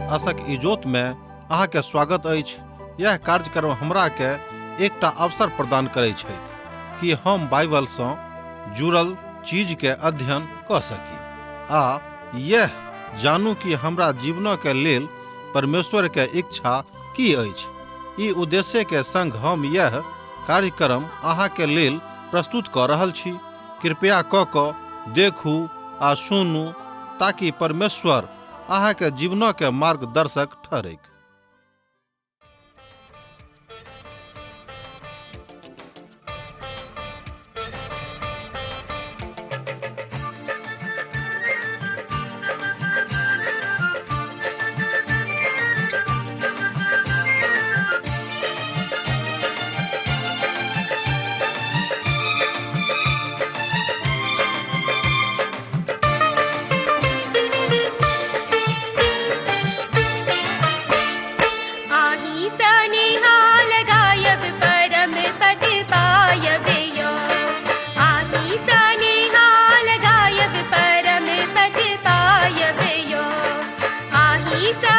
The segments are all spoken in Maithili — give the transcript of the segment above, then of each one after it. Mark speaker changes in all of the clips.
Speaker 1: आशक इजोत में अहाँ के स्वागत अछि। यह कार्यक्रम हमरा के एकटा अवसर प्रदान करै छथि कि हम बाइबल सँ जुड़ल चीज के अध्ययन कऽ सकी आ यह जानू कि हमरा जीवन के लेल परमेश्वर के इच्छा की अछि। ई उद्देश्य के संग हम यह कार्यक्रम अहाँ के लेल प्रस्तुत कऽ रहल छी। कृपया कऽ कऽ देखू आ सुनू ताकि परमेश्वर अहाँ के जीवन के मार्गदर्शक ठहरैक।
Speaker 2: आही सनिहाल गायब परम पद पायब यो। आही सनिहाल गायब परम पद पायब यो। आही सा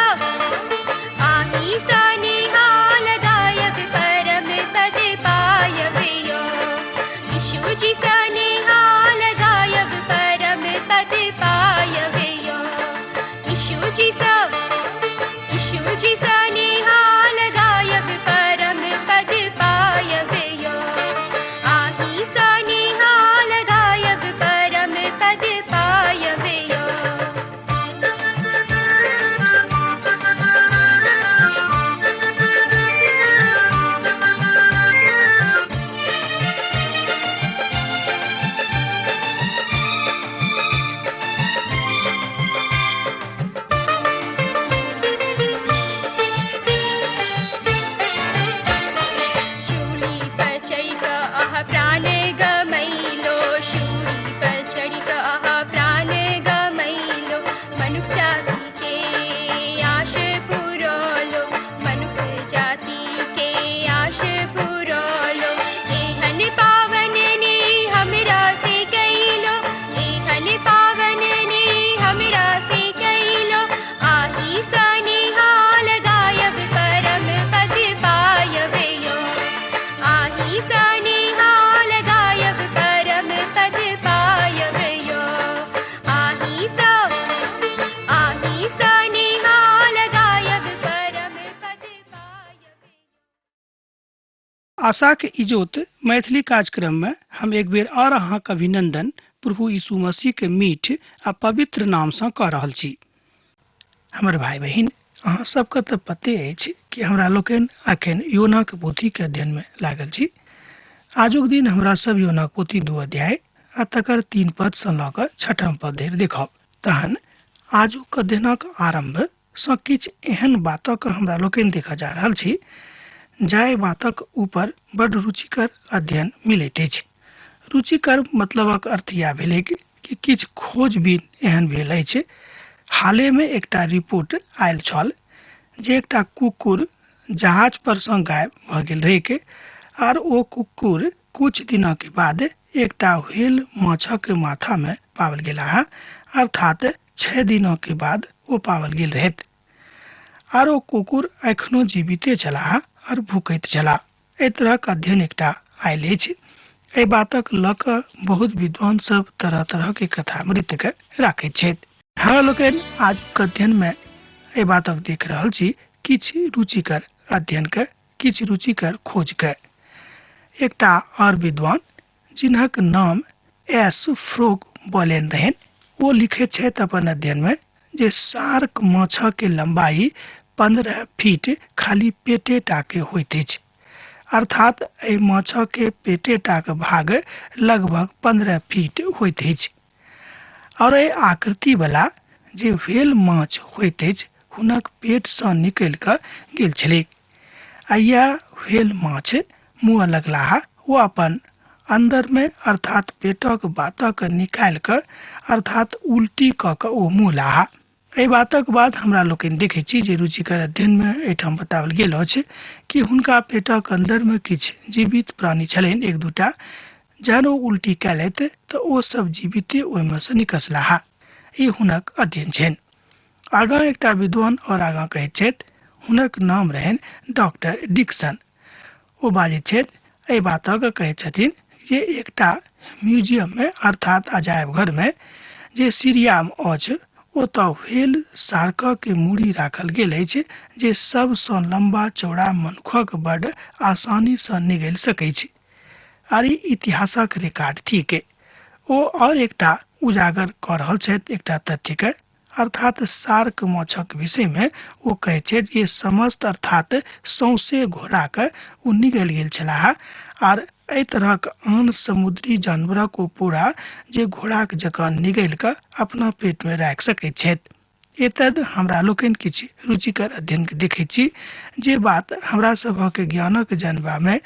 Speaker 2: आही सनिहाल गायब परम पद पायब यो। यीशु जी सनिहाल गायब परम पद पायब यो। यीशु जी सा यीशु जी सनिहाल गायब परम पद पायब यो। आही सनिहाल गायब परम पद पायब यो। शूली पर चढ़ि कऽ अहाँ प्राण गमैलो। शूली पर चढ़ि कऽ अहाँ प्राण गमैलो। मनुख जाति के आश पुरौलो। मनुख जाति के आश पुरौलो। एहन पावन ने हमरा से कैलो। एहन पावन ने हमरा से कैलो। आही सनिहाल गायब परम पद पायब यो। आही सनिहाल गायब परम पद पायब यो। आही सा आही सनिहाल गायब परम पद पायब।
Speaker 3: आशाक इजोत मैथिली कार्यक्रम में हम एक बेर और अहाँक अभिनंदन प्रभु यीशु मसीह के मीठ आ पवित्र नाम सँ कऽ रहल छी। हमर भाई बहिन, अहाँ सबके तऽ पते अछि कि हमरा लोकनि अखन योनाक पोथीके अध्ययन में लागल छी। आजुक दिन हमरा सब योनाक पोथी 2 अध्याय आ तकर 3 पद सँ लऽ कऽ 6 पद धरि देखब। तहन आजुक अध्ययनक आरंभ सँ किछु एहन बातक हमरा लोकनि देखऽ जा रहल छी जाहि बातक ऊपर बड रुचिकर अध्ययन मिलैत अछि। रुचिकर मतलबक अर्थ इएह भेलै कि किछु खोजबीन एहन भेल अछि। हाले में एकटा रिपोर्ट आयल छल जे एकटा कुकुर जहाज पर सँ गायब भऽ गेल रहैक आर ओ कुकुर कुछ दिनक बाद एकटा व्हेल माछक माथा में पाओल गेलाह, अर्थात 6 दिनक बाद ओ पाओल गेल रहैत आर ओ कुकुर एखनो जीविते छलाह आर भूकैत छलाह। एहि तरहक अध्ययन एकटा आयल अछि। एहि बातक लऽ कऽ बहुत विद्वान सब तरह तरह के कथामृत के राखैत छथि। हमरा लोकनि आजुक अध्ययन में एहि बातक देख रहल छी किछु रुचिकर अध्ययन के, किछु रुचिकर खोज के। एकटा और विद्वान जिनक नाम एस फ्रोग बॉलेन रहनि, ओ लिखैत छथि अपन अध्ययन में जे शार्क माछक के लंबाई 15 फीट खाली पेटे टा के होइत अछि, अर्थात एहि माछक के पेटे टा के भाग लगभग 15 फीट होइत अछि। और एहि आकृति वाला जे व्हेल माछ होइत अछि हुनक पेट सँ निकलि कऽ गेल छलैक आ यैह व्हेल माछ मुँह लगलाह ओ अपन अंदर में अर्थात पेटक बातक निकालि कऽ अर्थात उल्टी कऽ कऽ ओ मुँहलाह। एहि बातक बाद हमरा लोकनि देखै छी जे रुचिकर अध्ययन में एहिठाम बताओल गेल अछि कि हुनका पेटक अंदर में किछु जीवित प्राणी छलनि एक दूटा, जहन ओ उल्टी कयलथि तऽ ओ सब जीविते ओहिमे सँ निकसलाह। ई हुनक अध्ययन छनि। आगाँ एकटा विद्वान और आगाँ कहैत छथि, हुनक नाम रहनि डॉक्टर डिक्सन। ओ बाजैत छथि, एहि बातक कहैत छथिन जे एकटा म्यूजियम में अर्थात अजायब घर में जे सीरिया में अछि ओतऽ व्हेल शार्कक के मूड़ी राखल गेल अछि जे सबसँ लम्बा चौड़ा मनुखक बड आसानी सँ निगलि सकैत छै आर ई इतिहासक रिकॉर्ड थिक। ओ और एकटा उजागर कऽ रहल छथि एकटा तथ्य के, अर्थात शार्क माछक विषय में ओ कहैत छथि जे समस्त अर्थात सौंसे घोड़ाके ओ निगलि गेल छलाह आर एहि तरहक आन समुद्री जानवरक ओ पूरा जे घोड़ाक जकाँ निगलि कऽ अपना पेट में राखि सकैत छथि। एतद हमरा लोकनि किछु रुचिकर अध्ययन के देखैत छी जे बात हमरा सभक ज्ञानक जानबा में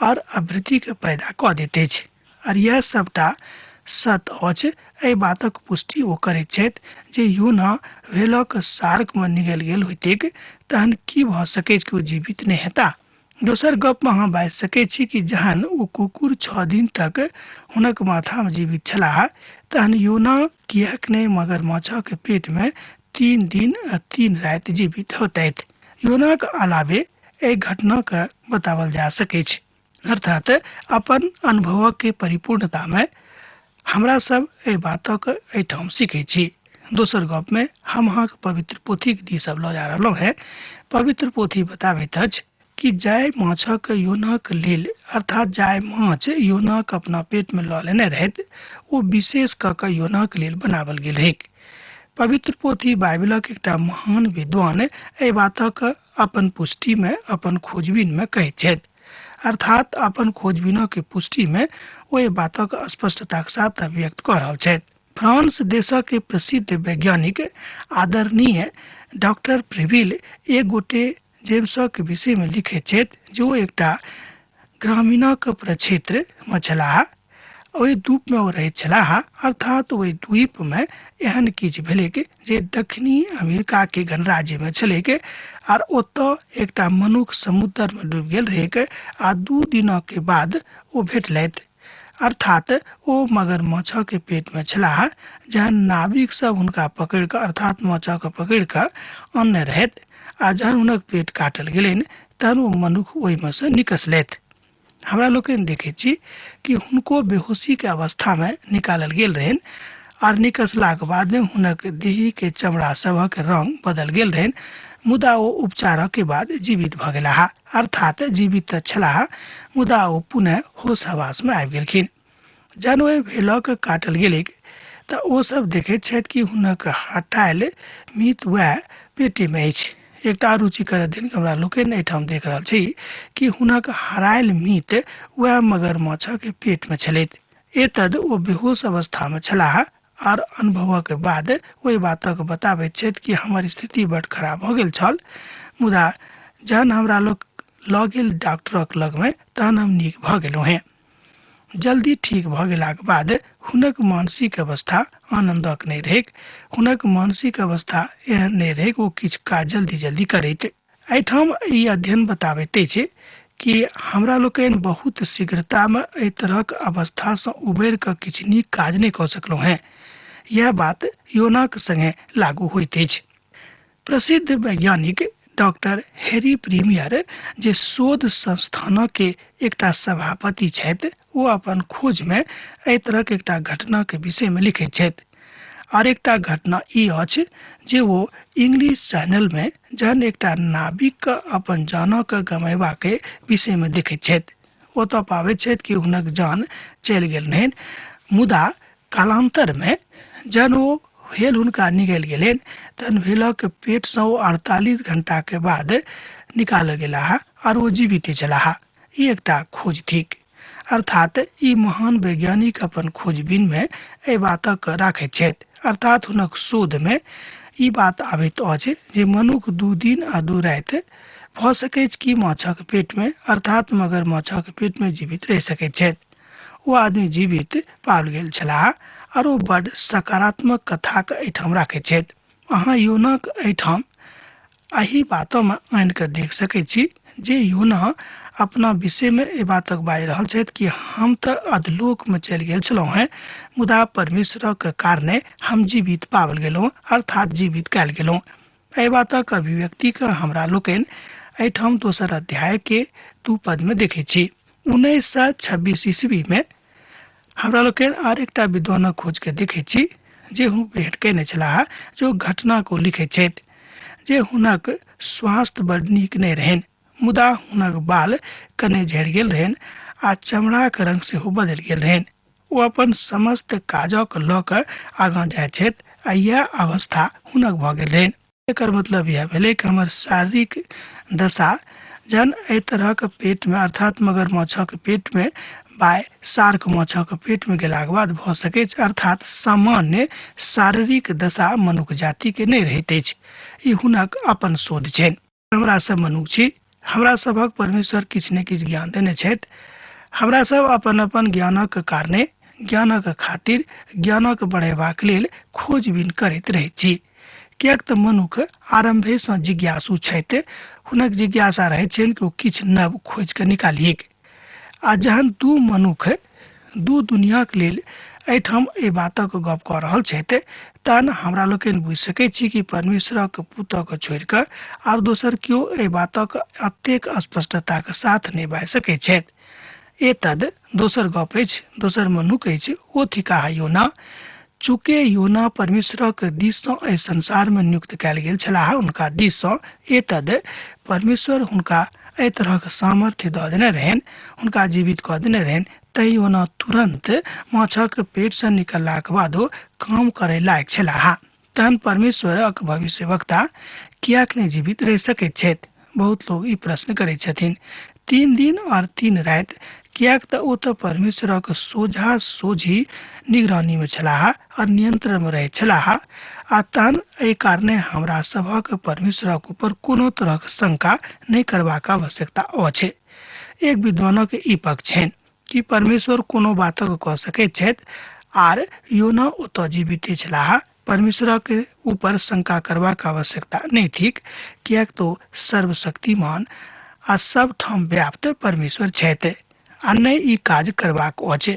Speaker 3: और अभिवृद्धि के पैदा कऽ दैत अछि और यह सबटा सत अछि। एहि बातक पुष्टि ओ करैत छथि जे योना व्हेलक शार्क में निगलि गेल होइतैक तहन की भऽ सकैछ कि ओ जीवित नहि हेता। दोसर गप में अहाँ बाजि सकैत छी कि जहन ओ कुकुर 6 दिन तक हुनक माथा में जीवित छलाह तहन योना किएक नहि मगरमच्छक पेट में 3 दिन आ 3 राति जीवित होतैथ। योनाक अलावे एहि घटना के बतावल जा सकैछ। अर्थात अपन अनुभवक के परिपूर्णता में हमरा सब एहि बातक एहिठाम सीखै छी। दोसर गप में हम अहाँके पवित्र पोथीक दी सब लऽ जा रहलहुँ हेँ। पवित्र पोथी बताबैत अछि कि जाय माछक योनाक लेल अर्थात जाय माछ योनाक अपना पेट में लऽ लेने रहैत ओ विशेष कऽ कऽ योनाक लेल बनावल गेल रहैक। पवित्र पोथी बाइबिलक एकटा महान विद्वान एहि बातक अपन पुष्टि में अपन खोजबीन में कहैत छथि। अर्थात अपन खोजबीनक के पुष्टि में ओ एहि बातक स्पष्टताक साथ अभिव्यक्त कऽ रहल छथि। फ्रांस देशक के प्रसिद्ध वैज्ञानिक आदरणीय डॉक्टर प्रिविल एक गोटे जेम्सक विषय में लिखैत छथि जे ओ एकटा ग्रामीणक प्रक्षेत्र में छलाह। ओहि द्वीप में ओ रहैत छलाह। अर्थात ओहि द्वीप में एहन किछु भेलैक जे दक्षिणी अमेरिका के गणराज्य में छलैक आर ओतऽ एकटा मनुख समुद्र में डूबि गेल रहैक आ 2 दिनक के बाद ओ भेटलथि। अर्थात ओ मगरमच्छक के पेट में छलाह। जहन नाविक सब हुनका पकड़ि कऽ अर्थात माछक पकड़ि कऽ अनने रहथि आ जहन हुनक पेट काटल गेलनि तहन ओ मनुख ओहिमे सँ निकसलथि। हमरा लोकनि देखैत छी कि हुनको बेहोशी के अवस्था में निकालल गेल रहनि आर निकसलाक बाद में हुनक देही के चमड़ा सभक रंग बदल गेल रहनि, मुदा ओ उपचारक के बाद जीवित भऽ गेलाह। अर्थात जीवित तऽ छलाह मुदा ओ पुनः होश हवास में आबि गेलखिन। जहन ओहि भेलक काटल गेलैक तऽ ओ सब देखैत छथि कि हुनक हटायल मीत वएह पेटे में अछि। एकटा रुचिकर अध्ययन हमरा लोकनि एहिठाम देख रहल छी कि हुनक हरायल मीत वएह मगरमच्छक पेट में छलैत। एतद ओ बेहोश अवस्था में छलाह आर अनुभवक बाद ओहि बातक बताबैत छथि कि हमर स्थिति बड खराब भऽ गेल छल, मुदा जहन हमरा लोक लऽ गेल डॉक्टरक लगमे तहन हम नीक भऽ गेलहुँ हेँ। जल्दी ठीक भऽ गेलाक बाद हुनक मानसिक अवस्था आनन्दक नहि रहैक। हुनक मानसिक अवस्था एहन नहि रहैक ओ किछु काज जल्दी जल्दी करैत। एहिठाम ई अध्ययन बताबैत अछि कि हमरा लोकनि बहुत शीघ्रतामे एहि तरहक अवस्थासँ उबरि कऽ किछु नीक काज नहि कऽ सकलहुँ हेँ। यह बात योनाक संगे लागू होइत अछि। प्रसिद्ध वैज्ञानिक डॉक्टर हैरी प्रीमियर जे शोध संस्थानक के एकटा सभापति छथि ओ अपन खोज में एहि तरहक एकटा घटना के विषय में लिखैत छथि। आर एकटा घटना ई अछि जे ओ इंग्लिश चैनल में जहन एकटा नाविक अपन जानक गमेबा के विषय में देखैत छथि ओतऽ पाबैत छथि कि हुनक जान चलि गेल रहनि, मुदा कालांतर में जहन ओ व्हेल हुनका निगलि गेलनि तहन व्हेलक पेटसँ ओ 48 घंटा के बाद निकालल गेलाह आर ओ जीविते छलाह। ई एकटा खोज थिक। अर्थात ई महान वैज्ञानिक अपन खोजबीन में एहि बातक राखैत छथि। अर्थात हुनक शोध में ई बात आबैत अछि जे मनुख 2 दिन आ 2 राति भऽ सकैछ कि माछक पेट में अर्थात मगरमच्छक पेट में जीवित रहि सकैत छथि। ओ आदमी जीवित पाओल गेल छलाह आर ओ बड सकारात्मक कथाक एहिठाम राखैत छथि। अहाँ योनाक एहिठाम एहि बातमे आनि कऽ देख सकैत छी जे योना अपना विषयमे एहि बातक बाजि रहल छथि कि हम तऽ अधलोकमे चलि गेल छलहुँ हेँ, मुदा परमेश्वरक कारणे हम जीवित पाओल गेलहुँ, अर्थात जीवित कयल गेलहुँ। एहि बातक अभिव्यक्तिके हमरा लोकनि एहिठाम दोसर अध्यायके 2 पदमे देखै छी। 1926 ईस्वीमे हमरा लोकनि आर एकटा विद्वानक खोजके देखै छी जे हुनक भेंट कयने छलाह, जो घटना को लिखैत छथि जे हुनक स्वास्थ्य बड नीक नहि रहनि, मुदा हुनक बाल कने झड़ि गेल रहनि आ चमड़ाक रंग सेहो बदलि गेल रहनि। ओ अपन समस्त काजक लऽ कऽ आगाँ जाइत छथि आ इएह अवस्था हुनक भऽ गेल रहनि। एकर मतलब इएह भेलै कि हमर शारीरिक दशा जहन एहि तरहक पेटमे, अर्थात मगरमच्छक पेटमे बाय शार्क माछक पेटमे गेलाके बाद भऽ सकैछ, अर्थात सामान्य शारीरिक दशा मनुख जातिके नहि रहैत अछि। ई हुनक अपन शोध छनि। हमरा सब मनुख छी, हमरा सभक परमेश्वर किछु ने किछु ज्ञान देने छथि। हमरा सब अपन अपन ज्ञानक कारणे, ज्ञानक खातिर, ज्ञानक बढ़ेबाक लेल खोजबीन करैत रहैत छी, किएक तऽ मनुख आरम्भेसँ जिज्ञासु छथि। हुनक जिज्ञासा रहैत छनि कि ओ किछु नव खोजि कऽ निकालिएक। आ जहन दू मनुख दू दुनियाके लेल एहिठाम एहि बातक गप कऽ रहल छथि, तहन हमरा लोकनि बुझि सकै छी कि परमेश्वरक पुतक छोड़ि कऽ आर दोसर केओ एहि बातक एतेक स्पष्टताके साथ नहि बाजि सकै छथि। एतद दोसर गप अछि, दोसर मनुख अछि, ओ थिकाह योना। चूँकि योना परमेश्वरक दिससँ एहि संसारमे नियुक्त कयल गेल छलाह, हुनका दिससँ एतद परमेश्वर हुनका एहि तरहक सामर्थ्य दऽ देने रहनि, हुनका जीवित कऽ देने रहनि, तैं योना तुरन्त माछक पेटसँ निकललाक बादो काम करय लायक छलाह। तहन परमेश्वरक भविष्यवक्ता किएक नहि जीवित रहि सकैत छथि? बहुत लोग ई प्रश्न करै छथिन। 3 दिन और 3 राति, किएक तऽ ओ तऽ परमेश्वरक सोझा सोझी निगरानीमे छलाह और नियंत्रणमे रहैत छलाह, आ तहन एहि कारणे हमरा सभक परमेश्वरक ऊपर कोनो तरहक शंका नहि करबाक आवश्यकता अछि। एक विद्वानक ई पक्ष छनि कि परमेश्वर कोनो बातक कऽ सकैत छथि आर योना ओतऽ जीविते छलाह, परमेश्वरक ऊपर शंका करबाक आवश्यकता नहि थिक, किएक तो सर्वशक्तिमान आ सब ठाम व्याप्त परमेश्वर छथि आ नहि ई काज करबाक अछि।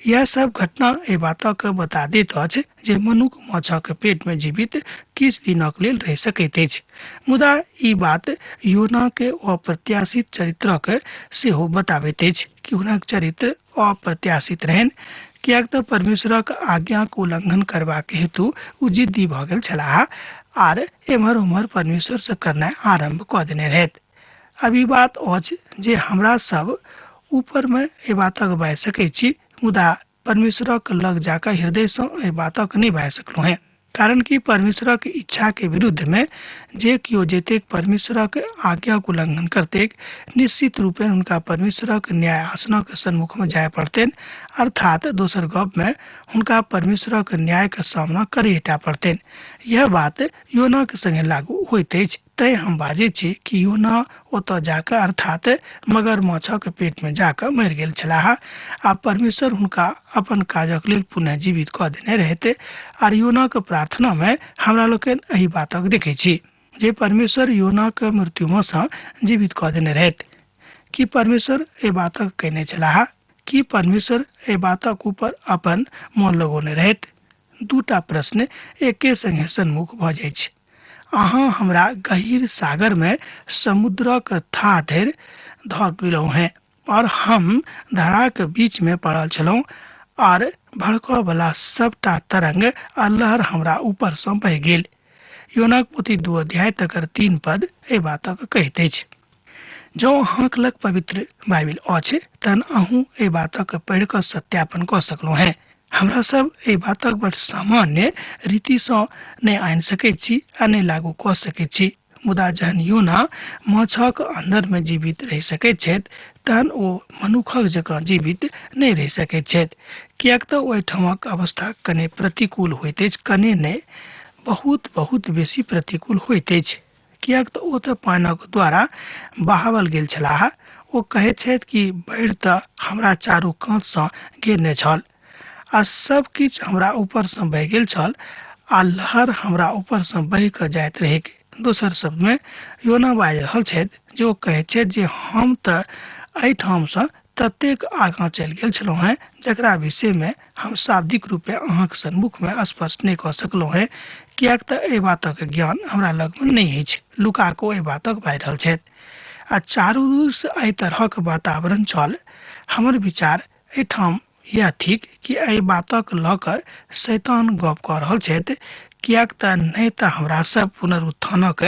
Speaker 3: यह सब घटना एहि बातक बता दैत अछि जे मनुख माछक पेटमे जीवित किछु दिनक लेल रहि सकैत अछि, मुदा ई बात योनाके अप्रत्याशित चरित्रक सेहो बताबैत अछि कि हुनक चरित्र अप्रत्याशित रहनि, किएक तऽ परमेश्वरक आज्ञाक उल्लंघन करबाक हेतु ओ जिद्दी भऽ गेल छलाह आर एम्हर ओम्हर परमेश्वरसँ करनाइ आरम्भ कऽ देने रहथि। अब ई बात अछि जे हमरा सब ऊपरमे एहि बातक बाजि सकै छी, मुदा परमेश्वरक लग जाकऽ हृदयसँ एहि बातक नहि बाजि सकलहुँ हेँ, कारण कि परमेश्वरक इच्छाके विरुद्धमे जे केओ जतेक परमेश्वरक आज्ञाक उल्लंघन करतैक, निश्चित रूपेण हुनका परमेश्वरक न्याय आसनक सन्मुखमे जाय पड़तनि, अर्थात दोसर गपमे हुनका परमेश्वरक न्यायके सामना करैटा पड़तनि। यह बात योनाके संगे लागू होइत अछि। तैं हम बाजै छी कि योना ओतऽ जाकऽ, अर्थात मगरमच्छक पेटमे जाकऽ मरि गेल छलाह आ परमेश्वर हुनका अपन काजक लेल पुनः जीवित कऽ देने रहैत। आर योनाक प्रार्थनामे हमरा लोकनि एहि बातक देखै छी जे परमेश्वर योनाक मृत्युमे सँ जीवित कऽ देने रहैत। की परमेश्वर एहि बातक कयने छलाह? की परमेश्वर एहि बातक ऊपर अपन मोन लगौने रहैत? दूटा प्रश्न एके संगे सन्मुख भऽ जाइ छै। अहाँ हमरा गहीर सागरमे समुद्रक थाह धरि धऽ गेलहुँ हेँ और हम धाराक बीचमे पड़ल छलहुँ आर भड़कऽवला सबटा तरंग आ लहर हमरा ऊपरसँ बहि गेल। योनाक पोथी 2 अध्याय तकर 3 पद एहि बातक कहैत अछि। जँ अहाँक लग पवित्र बाइबिल अछि तहन अहूँ एहि बातक पढ़ि कऽ सत्यापन कऽ सकलहुँ हेँ। हमरा सब एहि बातक बड़ सामान्य रीतिसँ नहि आनि सकैत छी आ नहि लागू कऽ सकैत छी, मुदा जहन योना माछक अन्दरमे जीवित रहि सकैत छथि तहन ओ मनुखक जकाँ जीवित नहि रहि सकैत छथि, किएक तऽ ओहिठामक अवस्था कने प्रतिकूल होइत अछि, कने नहि बहुत बहुत बेसी प्रतिकूल होइत अछि, किएक तऽ ओ तऽ पानिक द्वारा बहावल गेल छलाह। ओ कहैत छथि कि बाढ़ि तऽ हमरा चारू कातसँ घेरने छल आ सब किछु हमरा ऊपरसँ बहि गेल छल आ लहर हमरा ऊपरसँ बहि कऽ जाइत रहैक। दोसर शब्दमे योना बाजि रहल छथि जे ओ कहैत छथि जे हम तऽ एहिठामसँ ततेक आगाँ चलि गेल छलहुँ हेँ जकरा विषयमे हम शाब्दिक रूपे अहाँके सन्मुखमे स्पष्ट नहि कऽ सकलहुँ हेँ, किएक तऽ एहि बातक ज्ञान हमरा लगमे नहि अछि। लुकाको एहि बातक बाजि रहल छथि आ चारू दिस एहि तरहक वातावरण छल। हमर विचार एहिठाम यैह थिक कि एहि बातक लऽ कऽ शैतान गप कऽ रहल छथि, किएक तऽ नहि तऽ हमरा सब पुनरुत्थानक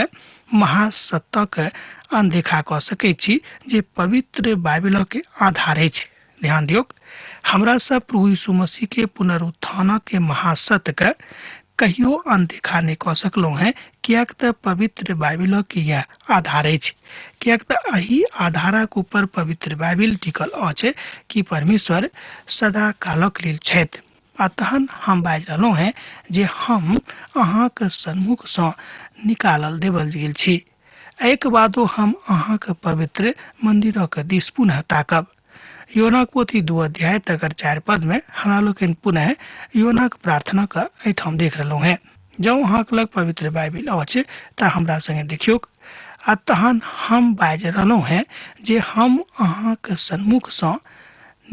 Speaker 3: महासत्यक अनदेखा कऽ सकैत छी जे पवित्र बाइबिलक आधार अछि। ध्यान दियौक, हमरा सब प्रभु यीशु मसीह के पुनरुत्थानक महासत्यके कहियो अनदेखा नहि कऽ सकलहुँ हेँ, किएक तऽ पवित्र बाइबिलक यैह आधार अछि। किएक तऽ एहि आधारक ऊपर पवित्र बाइबिल टिकल अछि कि परमेश्वर सदा कालक लेल छथि। आ तहन हम बाजि रहलहुँ हेँ जे हम अहाँक सन्मुखसँ निकालल देबल गेल छी, एहिके बादो हम अहाँक पवित्र मन्दिरक दिस पुनः ताकब। योनाक पोथी 2 अध्याय तकर 4 पदमे हमरा लोकनि पुनः योनाक प्रार्थनाक एहिठाम देख रहलहुँ हेँ। जँ अहाँक लग पवित्र बाइबिल अछि तऽ हमरा संगे देखियौक। आ तहन हम बाजि रहलहुँ हेँ जे हम अहाँक सन्मुखसँ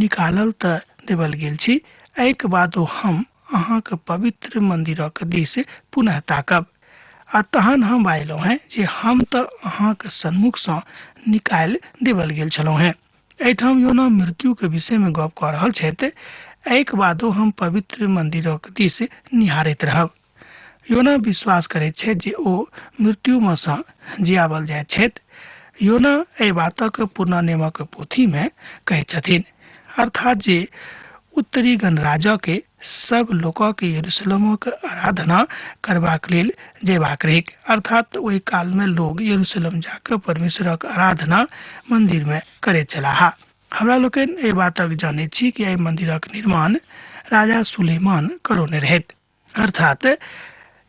Speaker 3: निकालल तऽ देबल गेल छी, एहिके बादो हम अहाँक पवित्र मन्दिरक दिस पुनः ताकब। आ तहन हम बाजलहुँ हेँ जे हम तऽ अहाँक सन्मुखसँ निकालि देबल गेल छलहुँ हेँ। एहिठाम योना मृत्युके विषयमे गप कऽ रहल छथि। एहिके बादो हम पवित्र मन्दिरक दिस निहारैत रहब। योना विश्वास करैत छथि जे ओ मृत्युमे सँ जियाबल जाइत छथि। योना एहि बातक पुरना नियमक पोथीमे कहैत छथिन, अर्थात जे उत्तरी गणराज्यके सब लोकक यरूशलेमक आराधना करबाक लेल जयबाक रहैक, अर्थात ओहि कालमे लोग यरूशलेम जाकऽ परमेश्वरक आराधना मन्दिरमे करैत छलाह। हमरा लोकनि एहि बातक जानैत छी कि एहि मन्दिरक निर्माण राजा सुलेमान करौने रहथि, अर्थात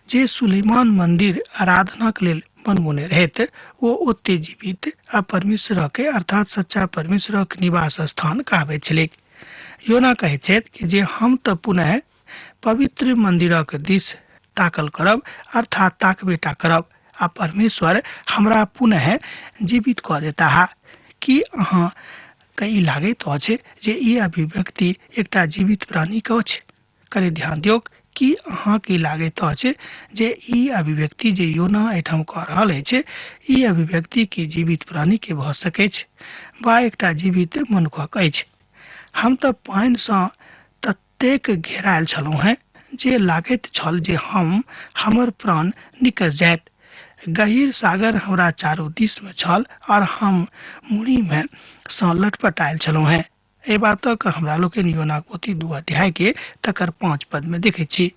Speaker 3: जे सुलेमान मन्दिर आराधनाक लेल बनबौने रहथि ओ ओते जीवित आ परमेश्वरक अर्थात सच्चा परमेश्वरक निवास स्थान कहबैत छलैक। योना कहैत छथि कि जे हम तऽ पुनः पवित्र मन्दिरक दिस ताकल करब, अर्थात ताकबेटा करब आ परमेश्वर हमरा पुनः जीवित कऽ देताह। की अहाँ के ई लागैत अछि जे ई अभिव्यक्ति एकटा जीवित प्राणीके अछि? कनि ध्यान दियौक, की अहाँके लागैत अछि जे ई अभिव्यक्ति जे योना एहिठाम कऽ रहल अछि, ई अभिव्यक्ति की जीवित प्राणीके भऽ सकैछ वा एकटा जीवित मनुखक अछि? हम तऽ पानिसँ ततेक घेरायल छलहुँ हेँ जे लागैत छल जे हमर प्राण निकसि जायत। गहीर सागर हमरा चारू दिसमे छल और हम मुड़ीमे सँ लटपटायल छलहुँ हेँ। एहि बातक हमरा लोकनि योनाक पोथी 2 अध्याय के तकर 5 पद में देखै छी।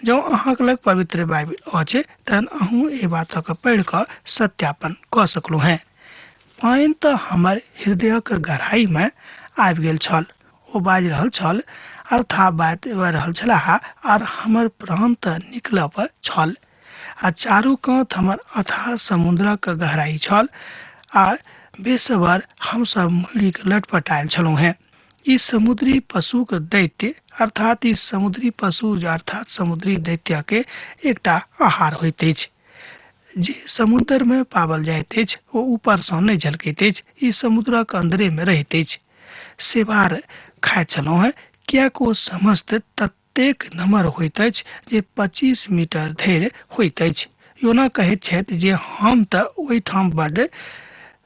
Speaker 3: जँ अहाँक लग पवित्र बाइबिल अछि तहन अहूँ एहि बातक पढ़ि कऽ सत्यापन कऽ सकलहुँ हेँ। पानि तऽ हमर हृदयक गहराई में आबि गेल छल, ओ बाजि रहल छल, अर्थात बाजि रहल छलाह, आर हमर प्राण तऽ निकलऽ पर छल आ चारू कात हमर अथाह समुद्रक गहराई छल आ बेसबर हमसब मुड़िके लटपटायल छलहुँ हेँ। ई समुद्री पशुक दैत्य अर्थात ई समुद्री पशु अर्थात समुद्री दैत्यके एकटा आहार होइत अछि जे समुद्रमे पाओल जाइत अछि। ओ ऊपरसँ नहि झलकैत अछि, ई समुद्रक अन्दरेमे रहैत अछि। सेवार खाइत छलहुँ हेँ, किएक ओ समस्त ततेक नमहर होइत अछि जे 25 मीटर धरि होइत अछि। योना कहैत छथि जे हम तऽ ओहिठाम बड्ड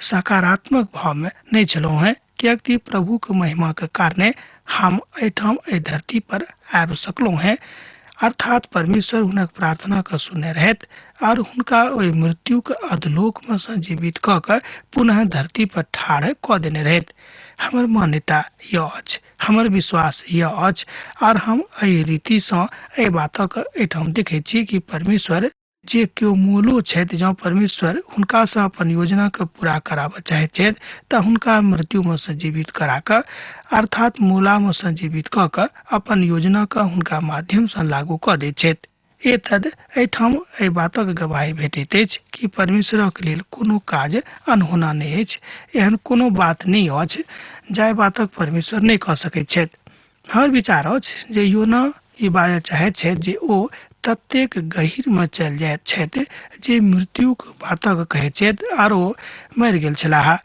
Speaker 3: सकारात्मक भावमे नहि छलहुँ हेँ, किएक प्रभुक महिमाक कारणे हम एहिठाम एहि धरती पर आबि सकलहुँ हेँ। अर्थात परमेश्वर हुनक प्रार्थनाके सुनने रहथि और हुनका ओहि मृत्युक अधलोकमे सँ जीवित कऽ कऽ पुनः धरती पर ठाढ़ कऽ देने रहथि। हमर मान्यता यह अछि, हमर विश्वास यह अछि, और हम एहि रीतिसँ एहि बातक एहिठाम देखैत छी कि परमेश्वर जे केओ मूलो छथि, जँ परमेश्वर हुनकासँ अपन योजनाके पूरा कराबऽ चाहैत छथि तऽ हुनका मृत्युमे सँ जीवित करा कऽ अर्थात मूलामे सँ जीवित कऽ कऽ अपन योजनाके हुनका माध्यमसँ लागू कऽ दैत छथि। एतद एहिठाम एहि बातक गवाही भेटैत अछि कि परमेश्वरक लेल कोनो काज अनहोना नहि अछि। एहन कोनो बात नहि अछि जाहि बातक परमेश्वर नहि कऽ सकैत छथि। हमर विचार अछि जे योना ई बाजऽ चाहैत छथि जे ओ ततेक गहीरमे चलि जाइत छथि जे मृत्युक बातक कहैत छथि आर ओ मरि गेल छलाह।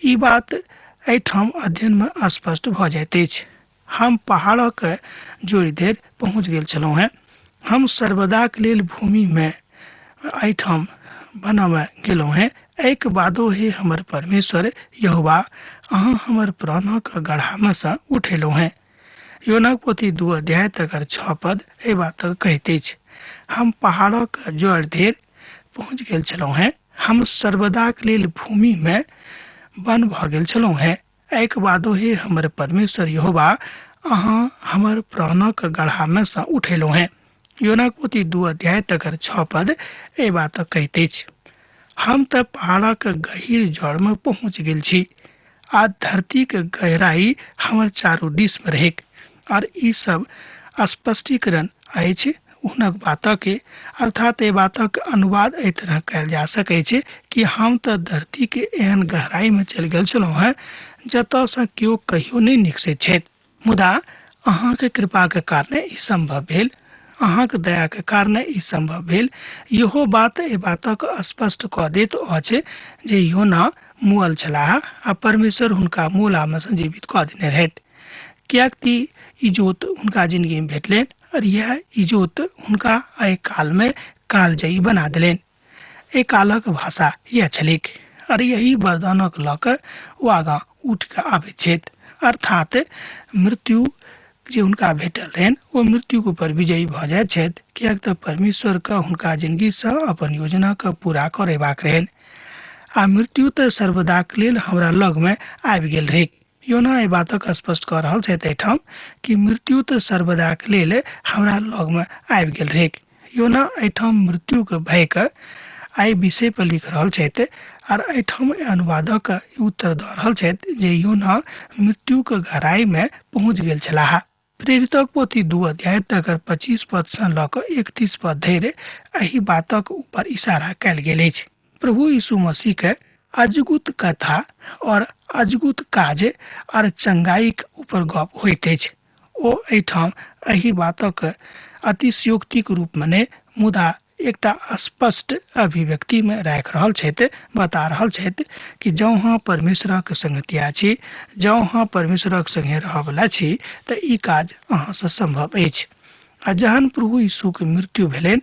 Speaker 3: ई बात एहिठाम अध्ययनमे स्पष्ट भऽ जाइत अछि। हम पहाड़क जोड़ि धरि पहुँच गेल छलहुँ हेँ। हम सर्वदाक लेल भूमिमे एहिठाम बनमे गेलहुँ हेँ। एहिके बादो हे हमर परमेश्वर यहोवा, अहाँ हमर प्राणक गढ़ामे सँ उठेलहुँ हेँ। योनाक पोथी 2 अध्याय तकर 6 पद एहि बातक कहैत अछि। हम पहाड़क जड़ धरि पहुँच गेल छलहुँ हेँ। हम सर्वदाक लेल भूमिमे बन भऽ गेल छलहुँ हेँ। एहिके बादो हे हमर परमेश्वर यहोवा, अहाँ हमर प्राणक गढ़ामे सँ उठेलहुँ हेँ। योनाक पोथी 2 अध्याय तकर 6 पद एहि बातक कहैत अछि। हम तऽ पहाड़क गहीर जड़मे पहुँच गेल छी आ धरतीक गहराई हमर चारू दिशमे रहैक। और ई सब स्पष्टीकरण अछि हुनक बातके, अर्थात एहि बातक अनुवाद एहि तरह कयल जा सकै छै कि हम तऽ धरतीके एहन गहराईमे चलि गेल छलहुँ हेँ जतयसँ केओ कहियो नहि निकसैत छथि। मुदा अहाँके कृपाके कारणे ई सम्भव भेल, अहाँके दयाके कारणे ई सम्भव भेल। इहो बात एहि बातक स्पष्ट कऽ दैत अछि जे योना मुअल छलाह आ परमेश्वर हुनका मुअलामे सँ जीवित कऽ देने रहथि, किएक कि इजोत हुनका जिंदगीमे भेटलनि और यह इजोत हुनका एहि कालमे कालजयी बना देलनि। एहि कालक भाषा यह छलैक और यही वरदानक लऽ कऽ ओ आगाँ उठि कऽ आबैत छथि। अर्थात मृत्यु जे हुनका भेटल रहनि ओ मृत्युके ऊपर विजयी भऽ जाइत छथि, किएक तऽ परमेश्वरके हुनका जिंदगीसँ अपन योजनाके पूरा करेबाक रहनि आ मृत्यु तऽ सर्वदाक लेल हमरा लगमे आबि गेल रहै। योना एहि बातक स्पष्ट कऽ रहल छथि एहिठाम कि मृत्यु तऽ सर्वदाक लेल हमरा लगमे आबि गेल रहै। योना एहिठाम मृत्युके भयके एहि विषय पर लिख रहल छथि आर एहिठाम अनुवादक उत्तर दऽ रहल छथि जे योना मृत्युके गहराइमे पहुँच गेल छलाह। प्रेरितक पोथी 2 अध्याय तकर 25 पदसँ लऽ कऽ 31 पद धरि एहि बातक ऊपर इशारा कयल गेल अछि। प्रभु यीशु मसीह के अजगुत कथा और अजगुत काज और चंगाईक ऊपर गप होइत अछि। ओ एहिठाम एहि बातक अतिशयोक्तिक रूपमे नहि, मुदा एकटा स्पष्ट अभिव्यक्तिमे राखि रहल छथि, बता रहल छथि कि जँ अहाँ परमेश्वरक संगतिया छी, जँ अहाँ परमेश्वरक संगे रहयवला छी तऽ ई काज अहाँसँ सम्भव अछि। आ जहन प्रभु यीशुके मृत्यु भेलनि,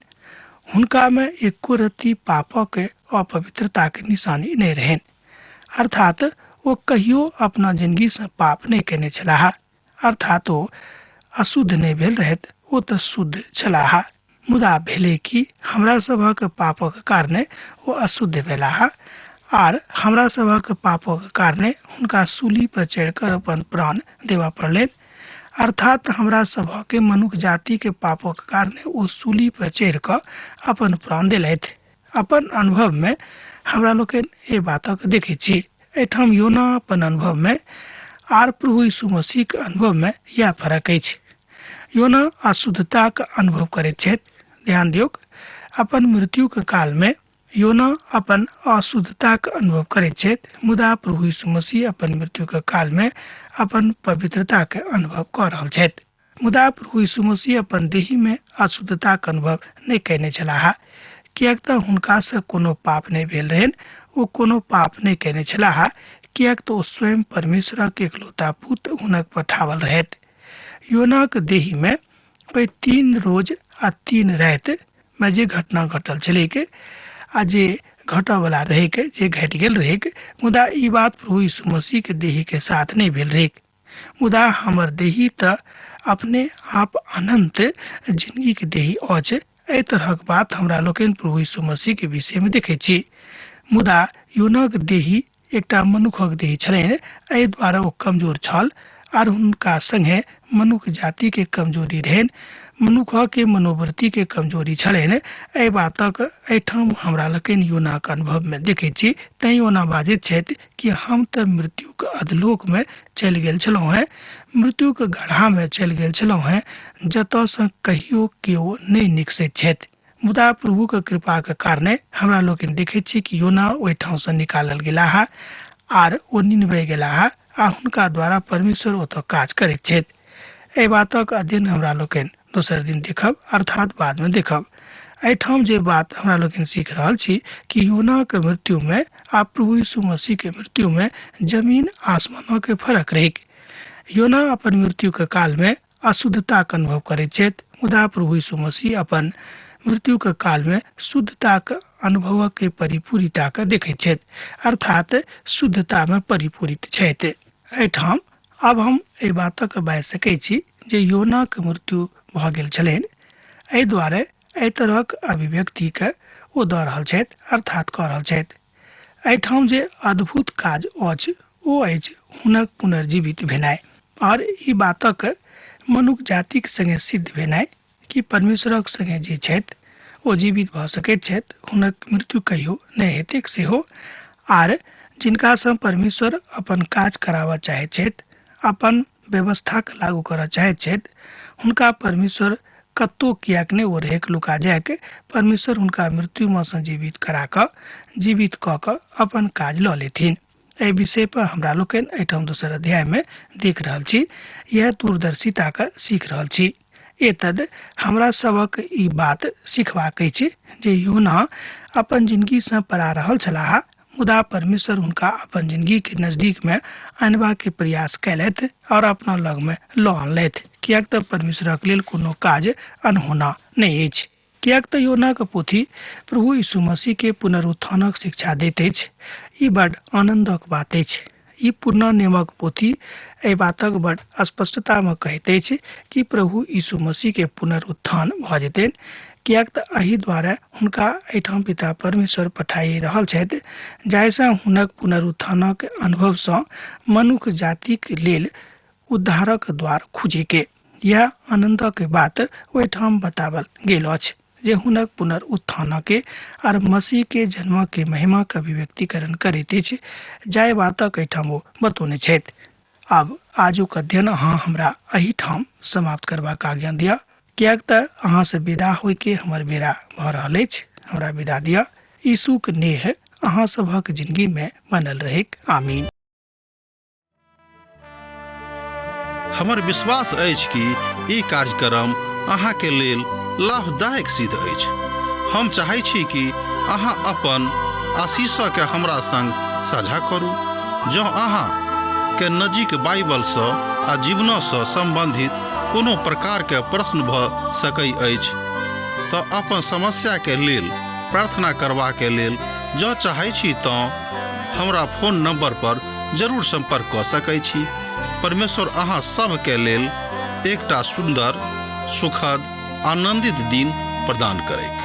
Speaker 3: हुनकामे एको रत्ती पापक अपवित्रताके निशानी नहि रहनि, अर्थात ओ कहियो अपना जिंदगीसँ पाप नहि केने छलाह, अर्थात ओ अशुद्ध नहि भेल रहथि, ओ तऽ शुद्ध छलाह। मुदा भेलै कि हमरा सभक पापक कारणे ओ अशुद्ध भेलाह आर हमरा सभक पापक कारणे हुनका सूली पर चढ़िकर अपन प्राण देबऽ पड़लनि। अर्थात हमरा सभके मनुख जातिके पापक कारणे ओ सूली पर चढ़ि कऽ अपन प्राण देलथि। अपन अनुभवमे हमरा लोकनि एहि बातक देखै छी। एहिठाम योना अपन अनुभवमे आर प्रभु यीशु मसीहके अनुभवमे इएह फरक अछि। योना अशुद्धताक अनुभव करैत छथि। ध्यान दियौक, अपन मृत्युके कालमे योना अपन अशुद्धताक अनुभव करैत छथि, मुदा प्रभु यीशु मसीह अपन मृत्युके कालमे अपन पवित्रताके अनुभव कऽ रहल छथि। मुदा प्रभु यीशु मसीह अपन देहीमे अशुद्धताक अनुभव नहि कयने छलाह, किएक तऽ हुनकासँ कोनो पाप नहि भेल रहनि। ओ कोनो पाप नहि कयने छलाह, किएक तऽ ओ स्वयं परमेश्वरक एकलौता पुत्र हुनक पठावल रहथि। योनाक देहीमे ओहि 3 रोज आ 3 रातिमे जे घटना घटल छलैक आ जे घटऽवला रहैक, जे घटि गेल रहैक, मुदा ई बात प्रभु यीशु मसीहके देहीके साथ नहि भेल रहैक। मुदा हमर देही तऽ अपने आप अनंत जिंदगीके देही अछि। एहि तरहक बात हमरा लोकनि प्रभु यीशु मसीहके विषयमे देखै छी। मुदा योनाक देही एकटा मनुखक देही छलनि, एहि द्वारा ओ कमजोर छल आर हुनका संगे मनुख जातिके कमजोरी रहनि, मनुखके मनोवृत्तिके कमजोरी छलनि। एहि बातक एहिठाम हमरा लोकनि योनाक अनुभवमे देखै छी। तैँ योना बाजैत छथि कि हम तऽ मृत्युके अधलोकमे चलि गेल छलहुँ हेँ, मृत्युके गढ़ामे चलि गेल छलहुँ हेँ, जतयसँ कहियो केओ नहि निकसैत छथि। मुदा प्रभुके कृपाके कारणे हमरा लोकनि देखै छी कि योना ओहिठामसँ निकालल गेलाह आर ओ निनवे गेलाह आ हुनका द्वारा परमेश्वर ओतऽ काज करैत छथि। एहि बातक अध्ययन हमरा लोकनि दोसर दिन देखब, अर्थात बादमे देखब। एहिठाम जे बात हमरा लोकनि सीख रहल छी कि योनाके मृत्युमे आ प्रभु यीशु मसीहके मृत्युमे जमीन आसमानके फरक रहैक। योना अपन मृत्युके कालमे अशुद्धताके अनुभव करैत छथि, मुदा प्रभु यीशु मसीह अपन मृत्युके कालमे शुद्धताके अनुभवके परिपूरिताके देखैत छथि, अर्थात शुद्धतामे परिपूरित छथि। एहिठाम आब हम एहि बातक बाजि सकैत छी जे योनाके मृत्यु भऽ गेल छलनि, एहि दुआरे एहि तरहक अभिव्यक्तिके ओ दऽ रहल छथि, अर्थात कऽ रहल छथि। एहिठाम जे अद्भुत काज अछि ओ अछि हुनक पुनर्जीवित भेनाइ आओर ई बातक मनुख जातिक संगे सिद्ध भेनाइ कि परमेश्वरक संगे जे छथि ओ जीवित भऽ सकैत छथि, हुनक मृत्यु कहियो नहि हेतैक सेहो। आर जिनकासँ परमेश्वर अपन काज कराबऽ चाहैत छथि, अपन व्यवस्थाके लागू करऽ चाहैत छथि, हुनका परमेश्वर कतहु किएक नहि ओ रहैक लुका जाइक, परमेश्वर हुनका मृत्युमे सँ जीवित करा कऽ जीवित कऽ कऽ अपन काज लऽ लेथिन। एहि विषय पर हमरा लोकनि एहिठाम दोसर अध्यायमे देख रहल छी, इएह दूरदर्शिताके सीख रहल छी। एतद हमरा सभक ई बात सिखबाक अछि जे योना अपन जिनगीसँ पड़ा रहल छलाह, मुदा परमेश्वर हुनका अपन जिनगीके नजदीकमे अनबाके प्रयास कयलथि आओर अपना लगमे लऽ अनलथि, किएक तऽ परमेश्वरक लेल कोनो काज अनहोना नहि अछि। किएक तऽ योनाक पोथी प्रभु यीशु मसीहके पुनरुत्थानक शिक्षा दैत अछि। ई बड आनन्दक बात अछि। ई पुरना नियमक पोथी एहि बातक बड स्पष्टतामे कहैत अछि कि प्रभु यीशु मसीहके पुनरुत्थान भऽ जेतनि, किएक तऽ एहि द्वारे हुनका एहिठाम पिता परमेश्वर पठाइ रहल छथि, जाहिसँ हुनक पुनरुत्थानक अनुभवसँ मनुख जातिक लेल उद्धारक द्वार खुजैके। यह आनन्दक बात ओहिठाम बतावल गेल अछि जे हुनक पुनरुत्थानके आर मसीह के जन्म के महिमा के अभिव्यक्तिकरण करैत अछि, जाहि बातक एहिठाम ओ बतौने छथि। आब आजुक अध्ययन अहाँ हमरा एहिठाम समाप्त करबाक आज्ञा दिअ, किएक तऽ अहाँसँ विदा होइके हमर बेरा भऽ रहल अछि। हमरा विदा दिअ। यीशुक नेह अहाँ सभक जिंदगी में बनल रहैक। आमीन।
Speaker 1: हमर विश्वास अछि कि ई कार्यक्रम अहाँके लेल लाभदायक सिद्ध अछि। हम चाहै छी कि अहाँ अपन आशीषके हमरा संग साझा करू। जँ अहाँ के नजीक बाइबलसँ आ जीवनसँ सम्बन्धित कोनो प्रकारके प्रश्न भऽ सकै अछि तऽ अपन समस्याके लेल प्रार्थना करबाके लेल जँ चाहै छी तँ हमरा फोन नंबर पर जरूर संपर्क कऽ सकै छी। परमेश्वर अहाँ सभके लेल एकटा सुन्दर, सुखद, आनंदित दिन प्रदान करैक।